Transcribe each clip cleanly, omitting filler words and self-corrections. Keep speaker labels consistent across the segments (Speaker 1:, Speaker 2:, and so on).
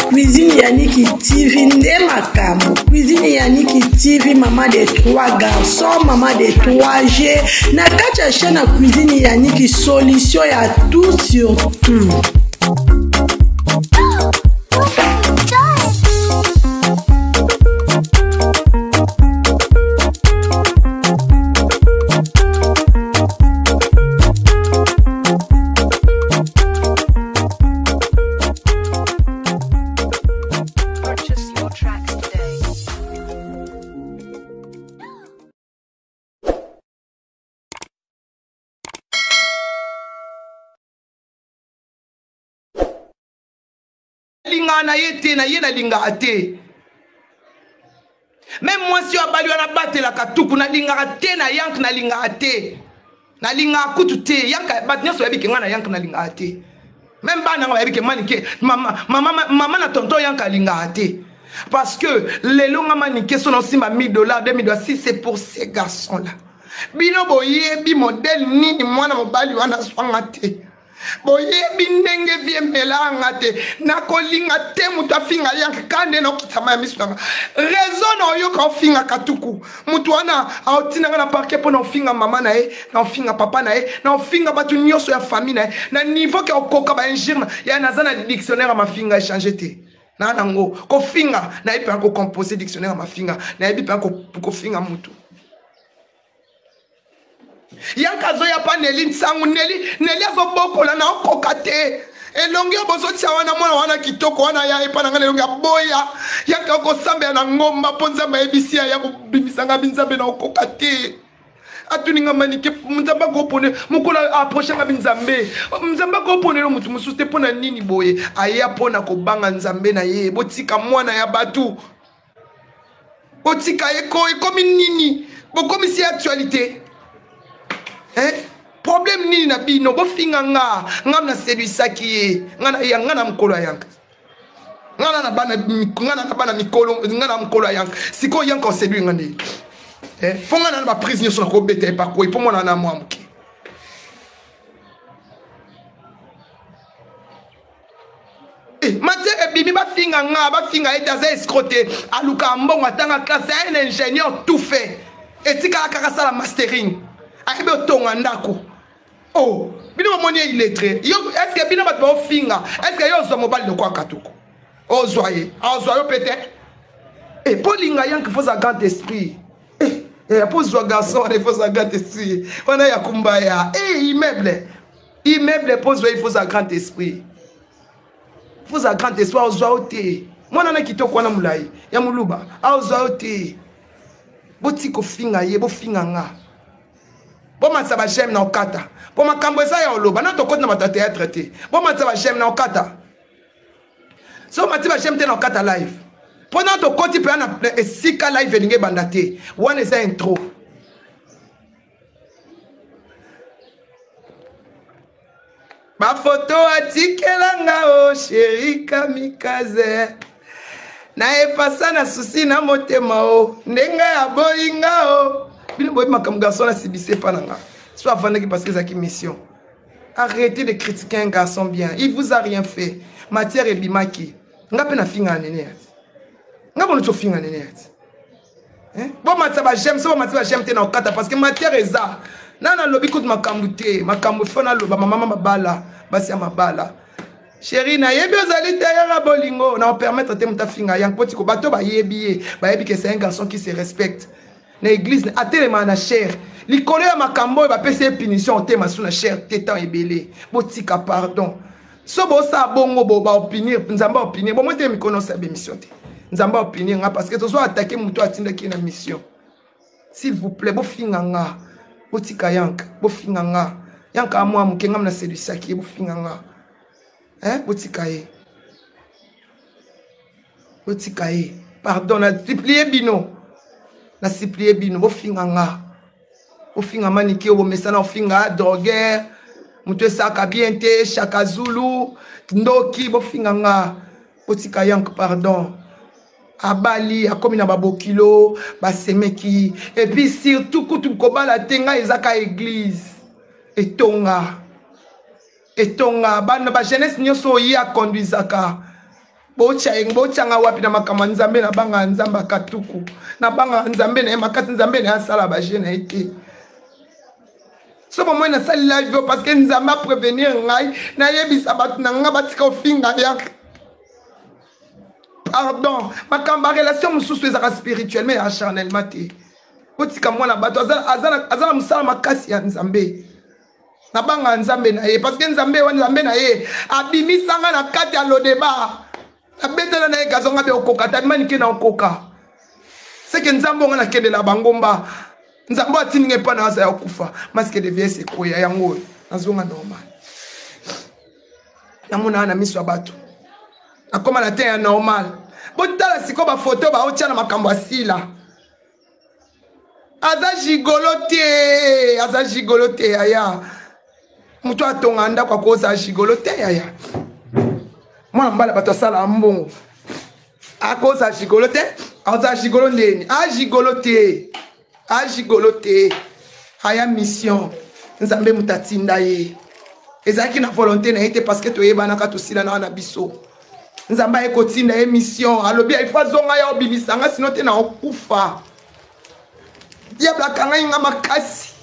Speaker 1: Cuisine Yannick TV nde makambo. Cuisine Yannick TV maman de trois garçons, maman de 3 G. Na kati ya chaîne ya Cuisine Yannick solution ya tout sur tout.
Speaker 2: Purchase your tracks today.
Speaker 3: Alingaka na ye te, na ye nalingaka te. Meme mwasi oyo abali wana abatelaka tuku, nalingaka te na yank nalingaka te. Nalingaka kutu te. Yank bato nyonso bayebi ke ngai na yank nalingaka te. Meme bana nga bayebi ke manike mama, mama, mama na tonton yank alingaka te. Parce que lelo nga manike so naosimba 1000 dollars, 2000 dollars, si c'est pour ces garçons là. Bino boyebi modèle nini mwana mobali wana azwanga te. Boyebi ndenge vie emela nga te. Nakolinga te moto afinga yank ka nde naokitama ya miso nanga. Raison na oyoka ofinga katuku. Moto wana aotinda nga na parquet mpo na ofinga mama na ye, na ofinga papa na ye, na ofinga bato nyonso ya famille na ye. Na niveau ke okoka ba injure na ya naza na dictionnaire ya mafinga echange te. Na nango kofinga nayebi mpenza kocompose dictionnaire ya mafinga, nayebi mpenza kofinga moto. Yanka azoya pa Nelly Nsangu, Nelly, Nelly azobokola na okoka te. Elongi oyo bozotia wana mwana wana kitoko wana ya epa na ngai na elongi aboya. Yanka okosambela na ngomba mpo Nzambe ayebisi ya kobimisa ngai binzambe na okoka te. Atuni nga manike Nzambe akopone mokolo approche nga binzambe. Nzambe akoponela moto mosusu te mpo na nini boye? Aya mpo na kobanga Nzambe na ye. Botika mwana ya bato. Botika ye ko ekomi nini? Bokomisi actualité. Hein? Problème nini na bino? Bofinga nga, nga na seduisaki ye. Nga na ya nga na mokolo ya yanka. Nga na bana nga na bana mikolo, nga na mokolo ya yanka. Sikoyo yanka oseduire nga nde. Eh, fo nga na ba prise nyonso na kobeta ye pakoi po mwana na mwa moke. Eh, matière ebimi bafinga nga bafinga ye te aza escro te alukaka mbongo atanga classe un ingénieur tout fait etikala kaka asala mastering ayebi otonga ndako oh bino bomoni ye illettré yo est ce que bino bato baofinga est ce que yo ozwa mobali lokola katuku ozwa ye azwa yo mpe te e mpo linga yanke foza grand esprit eh, eh, mpo ozwa garçon wana efoza grand esprit wana ya kumbaya e immeuble Immeuble po zwa il faut za grand esprit. Faut za grand esprit ozwa yo te. Mwana na kitoko wana mulayi ya muluba azwa yo te. Boti kofinga ye bofinga nga. Bomatisa ba j'aime na okata. Po makambo eza ya oloba na tokoti na bato ya théâtre te. Bomatisa ba j'aime na okata. So mati ba j'aime te na okata live. Po na tokoti pe na esika live elingi ebanda te. Wana eza intro. Bafoto atikela nga o sheri kamikaze na efasa na susi na motema o ndenge aboyi nga o bino boyebi makambo garçon asibisi epa na nga so afandaki parce que ezalaki mission. Arrêtez de critiquer un garçon bien, il vous a rien fait. Matière ebimaki nga mpe nafinga nene yati nga bono tofinga nene yati. Hein? Bomatisa ba j'aime, so bomatisa ba j'aime te na okata parce que matière eza. Na nalobi kutu makambo te, makambo fo naloba mama mama mabala, basi ya mabala. Chérie nayebi ozali tailleur ya bolingo, na permettre te moto afinga yango poti ko bato bayebi ye, bayebi que c'est un garçon qui se respecte. Na église atelema na chair. Likolo ya makambo oyo bapesi ye punition otema su na chair te temps ebele. Botika pardon. So bosala bongo bo ba opinir nzambe opinir bomoi te mikono osala bemission te nzambe opinir nga parce que tozo attaquer moto atindaki na mission. S'il vous plaît bofinga nga botika yank bofinga nga yank amwa moke nga na seduisaki ye bofinga nga hein botika ye botika ye pardon na supplie bino na supplie bino bofinga nga ofinga manike obomesana ofinga droguer moto esaka bien te shaka zulu ndoki bofinga nga botika yank pardon. Abali, akomi na babokilo, basemeki. Et puis surtout kutu kobala te, ngai ezaka église etonga etonga bana ba jeunesse nyonso oyo ye akonduisaka. Botyanga wapi na makambo ya Nzambe? Nabangaka Nzambe akatuku, nabangaka Nzambe na ye makasi, Nzambe na ye asala baje na ye te. So bomoi nasali live oyo parce que Nzambe aprévenir ngai, nayebisa bato na ngai batika ofinga ya pardon. Makambo ya relation mosusu ezalaka spirituellement ya charnellement te. Botika mwana bato aza na mosala makasi ya Nzambe. Nabanga Nzambe na ye parce que Nzambe wana, Nzambe na ye abimisanga na kati ya lodeba, nabetela na ye gazonga be okoka ta manike na okoka seke Nzambe onga nakendela bangomba. Nzambe atindi ngai mpa na aza ya kokufa, masque de vieillesse ekweya yango oyo nazonga normal, namonaka na miso ya bato nakóma na te ya normal. Botala sikoyo bafoto baotya na makambo ya sila. Aza gigolo te, aza gigolo te yaya. Moto atonga ndako akoza gigolo te yaya. Mwana mobali bato asala mbongo akoza gigolo te. Aza gigolo ndeni? Agigolo te, agigolo te. Aya mission, Nzambe moto atinda ye, ezalaki na volonté na ye te parce que toyebanaka, tosilanaka na biso. Nzambe aye kotinda ye mission, alobi ifo azonga ya obimisanga, sino te na okufa. Diable akangai nga makasi.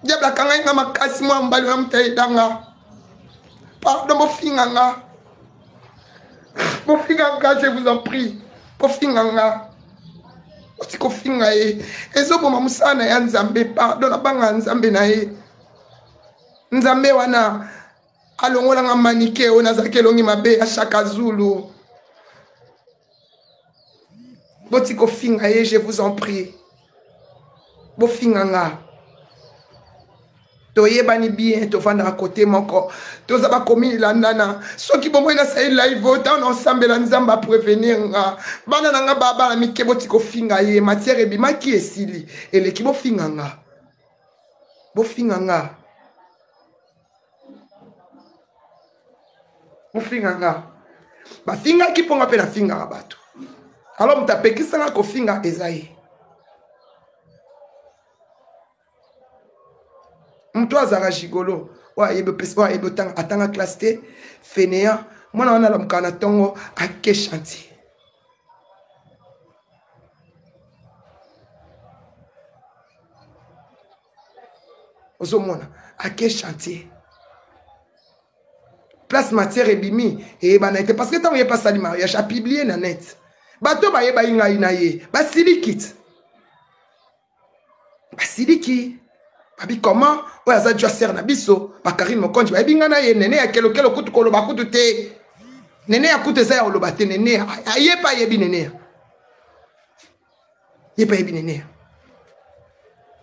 Speaker 3: Diable akangai nga makasi. Mwa mobali wana moto ayedanga. Pardon, bofinga nga, bofinga nga, je vous en prie, bofinga nga. Oti kofinga ye ezoboma mosala na ya Nzambe. Pardon, nabanga Nzambe na ye. Nzambe wana alongolanga manike oyo nazalaki elongi mabe ya Shaka Zulu. Boti kofinga ye, je vous en prie, bofinga nga. Toyebani bien, tovandaka kote moko, toza bakomi elandana. Soki bomoi nasali live oyo, ntango naosambela Nzambe aprévenir nga, bana na nga bana mike, boti kofinga ye. Matière ebimaki, esili, eleki. Bofinga nga, bofinga nga, bofinga nga. Bafingaki mponga mpe nafingaka bato. Alors moto apekisanga kofinga eza ye. Moto azalaka gigolo oyo ayebi oyo ayebi otanga, atanga classe te, fainéant. Mwana wana alamukaka na ntongo, ake chantier. Ozomona ake chantier, place matière ebimi eyebana ete parce que ntango ye mpe asali mariage, apublie na net, bato bayebaki ngai na ye basiliki ti basiliki, babi comment oyo aza joaser na biso. Bakarine Mokonzi bayebi ngai na ye. Nene ya kelokelo kutu koloba kutu te, nene ya kutu eza ya koloba te. Nene aye mpe ayebi nene ya ye mpe ayebi nene ya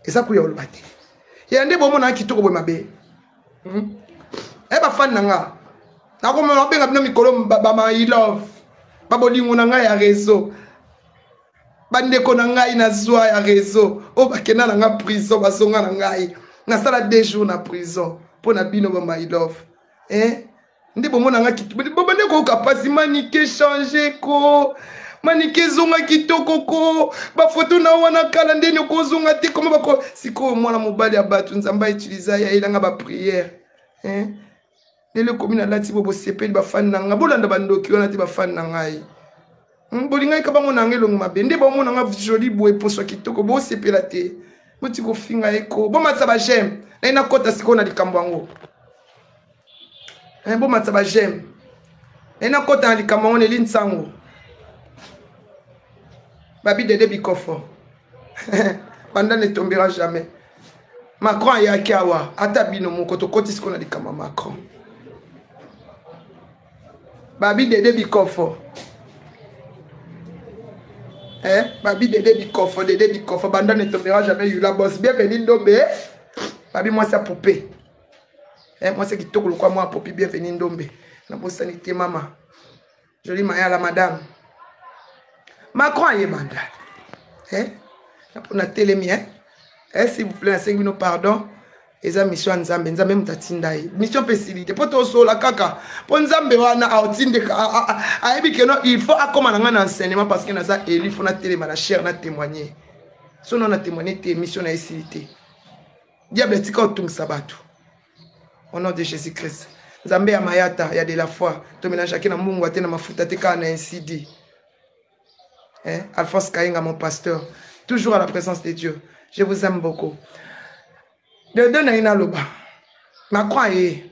Speaker 3: eza kuya koloba te. Ya nde bomona kitoko boye mabe. E bafani na nga, nakomona obenga bino mikolo bamai love, babolingo na ngai ya réseau, bandeko na ngai nazwa ya réseau oyo bakenda na nga prison, bazonga na ngai. Nasala 2 jours na prison mpo na bino bamai love. Eh? Nde bomona nga bobande koyoka mpasi. Manike change ko, manike ezonga kitoko ko, bafoto na wana kala ndeni okozonga te. Koma bako sikoyo mwana mobali ya bato, Nzambe autiliza ye, ayelanga bapriere. Eh? Lelo ekomi nalati bo bosepeli. Bafani na ngai, bolanda bandoki wana te. Bafani na ngai, bolingaki ka bango na ngai elongi mabe, nde bomona nga joli boye, poso kitoko, bosepela te. Boti kofinga ye ko, bomatisa baj'aime naye nakɔta sikoyo na likambo yango. Bomatisa baj'aime naye nakɔta na likambo yango. Neli nsango babi dede bikofo banda ne tombera jamais. Macron ayaki awa, ata bino moko. Tokɔti sikoyo na likambo ya Macron. Babi dede bikofo, eh? Babi dede bikofo, dede bikofo banda ne tombera jamais. Yula boss, bienvenu Ndombe. Babi mwasi ya poupée, eh, mwasi ya kitoko lokwa mwa popi. Bienvenu Ndombe, nabosani te mama Joli Mayala. Madame Macron ayebanda, eh? Natelemi, eh? Eh, s'il vous plaît, nasengi bino pardon. Eza mission ya Nzambe, Nzambe moto atinda ye. Mission mpe esili te mpo tosola kaka mpo Nzambe wana aotindeka, ayebi ke no il faut akóma na ngai na enseignement parce que naza élu, faut natelema na chair na témoigner. So no na témoigner te, mission na ye esili te. Diable atika otungisa bato. Au nom de Jésus-Christ. Nzambe ya mayata ya de la foi, tomélangeaki na mbongo te na mafuta te kaka na ainsi dit. Hein? Alphonse Kainga, mon pasteur, toujours à la présence de Dieu. Je vous aime beaucoup. De deux na inaloba. Macron aye.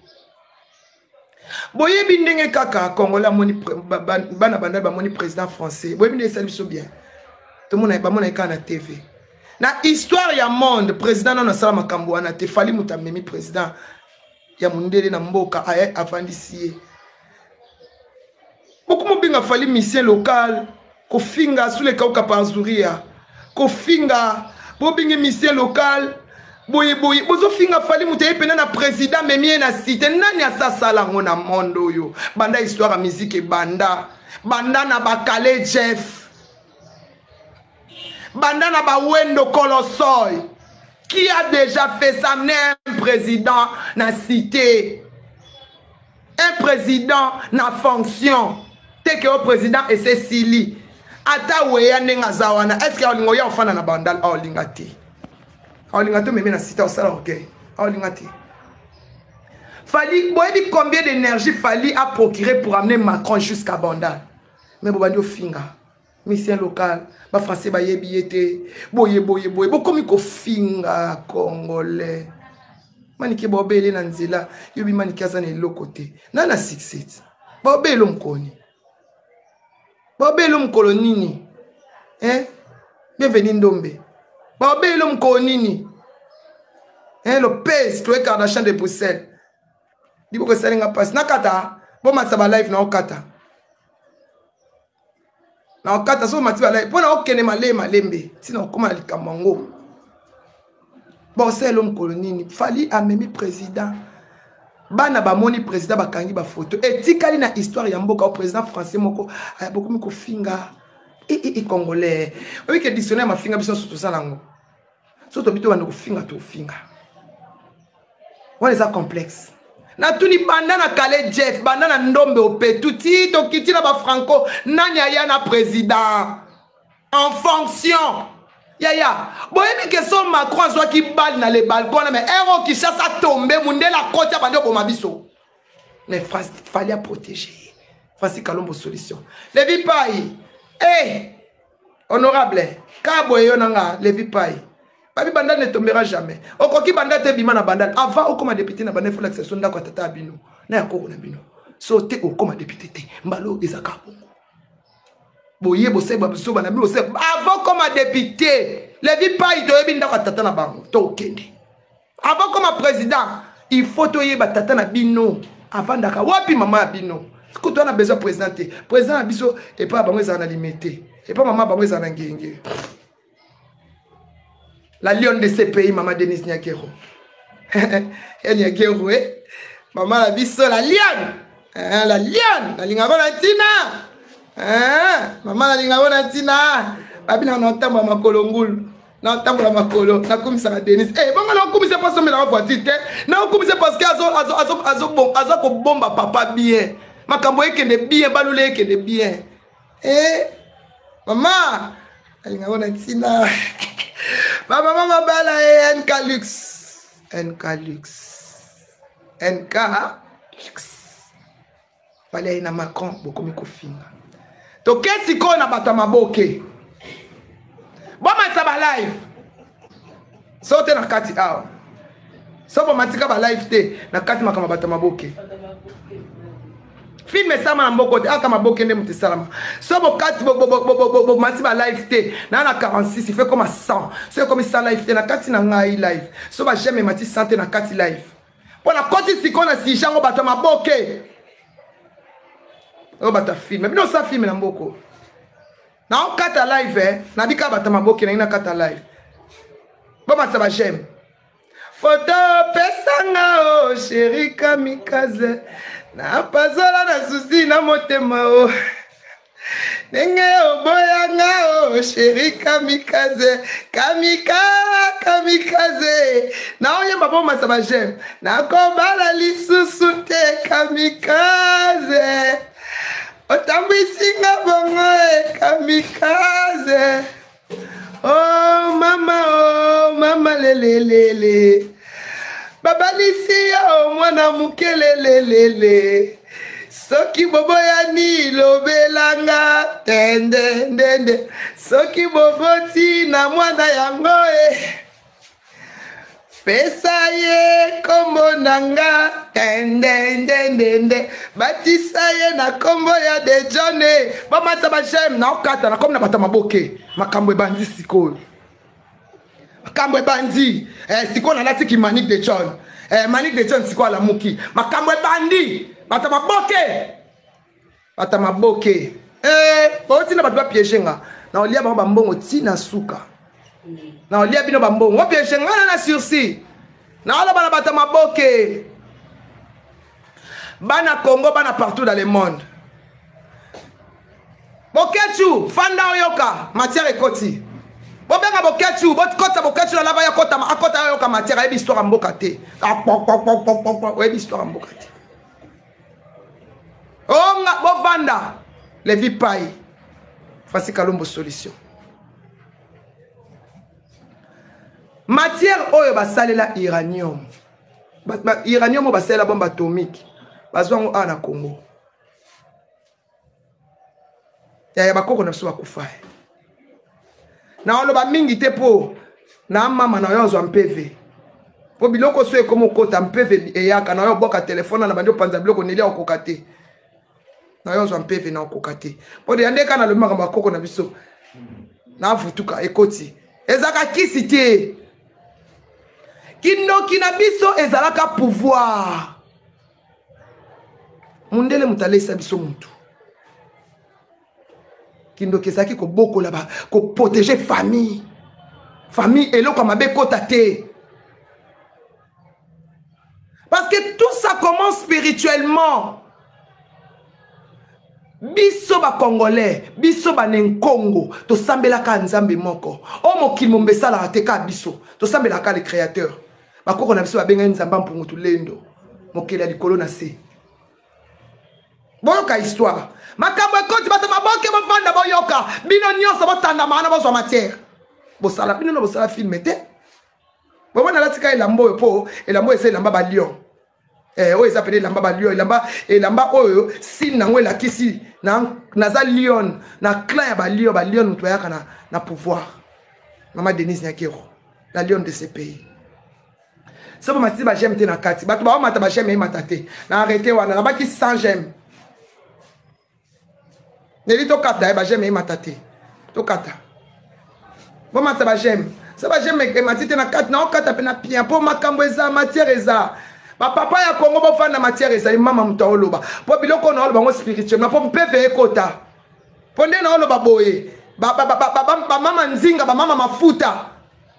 Speaker 3: Boyebi ndenge kaka Congolais amoni bana bandal bamoni président français. Boyebi ndenge esali biso bien. Tomona bamona kaka na TV. Na histoire ya monde, président nano asala makambo wana te. Fally moto amemi président ya mondele na mboka aye avandisi ye. Bokomobenga Fally misien local, kofinga sous le kauka par Zuria, kofinga bobenge misien local boye boye, bozofinga Fally moto aye pena na président memi ye na cité. Nani asasala yango na monde oyo? Banda histoire ya musique ebanda, banda na bakale Jeff, banda na bawendo Kolosoy. Qui a déjà fait ça? Amener un président na cité, un président na fonction te ke o président esesili ata weya ndenge aza wana. Est ce que aolinga oya ofanda na bandal? Aolinga te, aolinga te. Omemi na cité, osala orgueil, aolinga te. Fally, boyebi combien d'énergie Fally a procuré pour amener Macron jusqu'à Bandal? Mais bobandi ofinga misien local, bafrançais bayebi ye te, boye boye boye, bokomi kofinga congolais. Manike baobele na nzela, yobi manike aza na eloko te na na succès, baobele mokoni, baobele mokolo nini, hein? Bienvenu Ndombe, baobele mokolo nini, hein? Lopez Chloé Kardashian de Bruxelles, liboko esalinga mpasi nakata, bomatisa balive na okata na okata so omati balai mpo na okende malembe malembe ntina okóma na likambo yango. Boselo mokolo nini Fally amemi président, bana bamoni président, bakangi bafoto, etikali na histoire ya mboka. O président français moko aya, bokomi kofinga e congolais. Oyebi ke dictionnaire mafinga biso nyonso toza nango, so tobi tobanda kofinga, tofinga wana eza complexe. Natuni, banda na kale Jeff, banda na Ndombe Opetu ti tokiti na bafranco, nani aya na président en fonction? Yaya, boyebi ke so Macron azwaki bale na le balcon wana, mais ero Kinshasa tombe, mundele akoti, abandi oboma biso. Mais Fally a protégé ye. Francis Kalombo solution, Levi Pai, eh honorable kaboye, yo nanga Levi Pai, babi Bandal ne tombera jamais. Okoki Bandal te, bima na Bandal avant okoma député na Bandal. Folakisa so ndako ya tata ya bino na ya koko na bino, so te okoma député te. Mbala oyo ezaka bongo, boye bosali babiso bana bino bosali avant okoma député. Levi Pai, toyebi ndako ya tata na bango, tokende. Avant koma président, il faut toyeba tata na bino avandaka wapi, mama ya bino. Kutu wana besoin président te. Président na biso epai ya bango ezala na Limete, epai mama bango ezala na Ngenge. La lionne de ce pays, mama Denise Nyakero, ya Nyakero, eh? Mama na biso la lionne, eh, la lionne nalingako na ntina, eh, mama nalingako na ntina. Babinaka na otambola makolo ngulu, natambola makolo, nakumisaka Denis. Eh, bongo nakumisa mpo asombelaka voiture te, nakumisa parce que aza kobomba papa bien, makambo ekende bien, balula ekende bien. Eh, mama alingako na ntina, bamama mabala e nk lux, nk lux, nk lux. Fally aye na Macron, bokomi kofinga. Toke sikoyo na bato ya maboke, bomatisa balive so te na kati awa, so bomatika balive te na kati. Makambo ya bato ya maboke, film esalama na mboko te, aka maboke nde moto esalama. So bokati bomati balive te na 46, ife koma 100. So ekomi 100 live te na kati na ngai live, so baj'aime emati 100 te na kati live, mpo nakoti sikoyo na sujet yango. Bato ya maboke oyo, bato ya film, bino osa film na mboko, naokata live, eh. Nabika bato ya maboke nangi nakata live, bomatisa baj'aime. Foto pesanga o chéri kamikaze, napazola na susi na motema o. Ndenge oboyanga o sheri kamikaze kamika kamikaze naoyemba po masa ba j'aime nakobala lisusu te kamikaze otambwisi nga bongo e kamikaze oh mama oh mama lelelele babalisi yo mwana moke lelelele soki boboyani lobelanga tende ndende soki boboti na mwana yango e pesa ye kombo na nga tendendendende batisa ye na kombo ya dejone bamatisa bajeme naokata nakomi na bato ya maboke makambo ebandi sikoyo makambo ebandi eh, sikoyo nalati ki manik de john eh, manik de john sikoyo alamuki makambo ebandi bato ya maboke bato ya maboke eh, botina bato bapiege nga na olia bango bambongo ntina suka na olia bino bambongo opiege nga na na sursi naoloba na bato ya maboke bana congo bana partout dans le monde Boketshu fanda oyoka matière ekoti bobenga boketshu bokotisa boketshu na lava ya kota akota ayoka matière ayebi histoire ya mboka te oyebi histoire ya mboka te onga bovanda levi pai Francis Kalombo solution matière oyo basalela uranium uranium oyo basalela bombe atomique bazwa yango awa na Congo yaya bakoko na biso bakufa naoloba mingi te mpo na mama na yo azwa mpeve mpo biloko so ekoma okota mpeve eyaka na yo obwaka telefone na bandi opanza biloko neli akokoka te na yo azwa mpeve na okoka te mpo deya nde kaka nalobi makambo ya koko na biso navutuka ekoti ezalaka kisi te kindoki na biso ezalaka pouvoir mundele moto alesa biso mutu kindoki ezalaki kobokola ba koprotege famille famille eloko ya mabe ekota te parce que tout ça commence spirituellement biso bacongolais biso banenkongo tosambelaka nzambe moko oyo mokili mombe esalaka te kaka biso tosambelaka le créateur bakoko na biso babengaki nzambe mpungu tulendo mokeli ya likolo na se boyoka histoire makambo ekoti bato maboke bofanda boyoka bino nyonso botandama wana bozwa matière bosala bino na bosala filme te bomona alatika elamba oyo mpo elamba oyo eza elamba balion eh, oyo eza pene elamba balion elamba elamba oyo sine nango elakisi naza lion na clan ya balion balion moto bayaka na, na pouvoir mama denise nyakero la lionne de ce pays soki bomatisi ba j'aime te na kati bato baomata ba j'aime emata te na arrete wana nabaki 100 j'aime neli tokata ye ba j'aime emata te tokata bomatisa ba j'aime so ba j'aime emati te na kati naokata mpe na pien mpo makambo eza matière eza bapapa ya kongo bofanda matière ezali mama moto aoloba mpo biloko oyo naoloba yango spirituellement mpo mpeve ekota mpo nde naoloba boye bamama nzinga bamama mafuta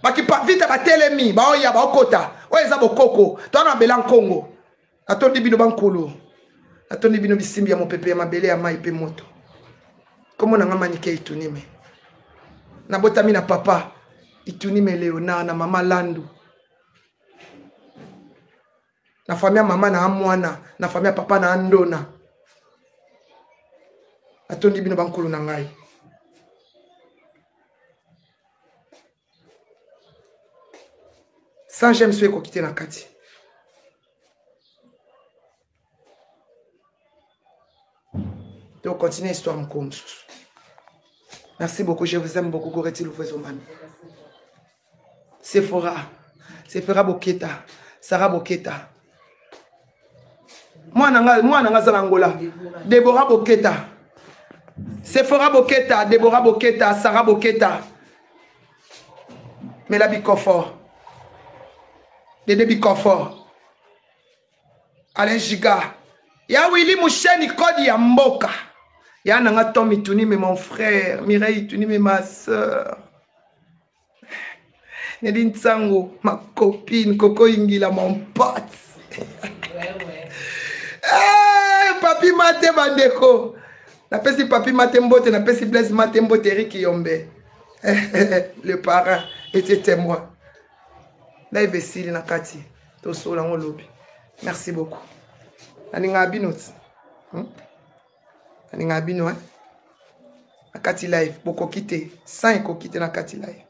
Speaker 3: bakipavita batelemi baoya baokota oyo eza bokoko to na mabela nkongo natondi bino bankulu natondi bino bisimbi ya mopepe ya mabele ya mai mpe moto nkombo na nga manike itunime nabotami na papa itunime leonard na mama landu na famille ya mama na mwana na famille ya papa na ndona natondi bino bankulu na ngai sans j'aime so ekoki te na kati to continue histoire mokolo mosusu merci beaucoup je vous aime beaucoup goreti luvezomani Sephora Sephora Boketa Sarah Boketa mwana nga mwana nga aza na Angola Deborah Boketa Sephora Boketa Deborah Boketa Sarah Boketa Mela Bikofo Dede Bikofo Alain Giga ya Willy Musheni kodi ya mboka ya nanga Tom Itunime mon frère Mireille Itunime ma sœur Nelly Nsango ma copine Coco Ingila mon pote ouais, ouais. hey, papi mate bandeko. Napesi Papi Mate mbote, napesi Blaise Mate mbote, Eric Yombe. Le parrain était témoin. Live esili na kati. Tosola yango lobi. Merci beaucoup. Nalingaka bino ti. Nalingaka bino hein. Na kati live bokoki te. Sans ekoki te na kati live.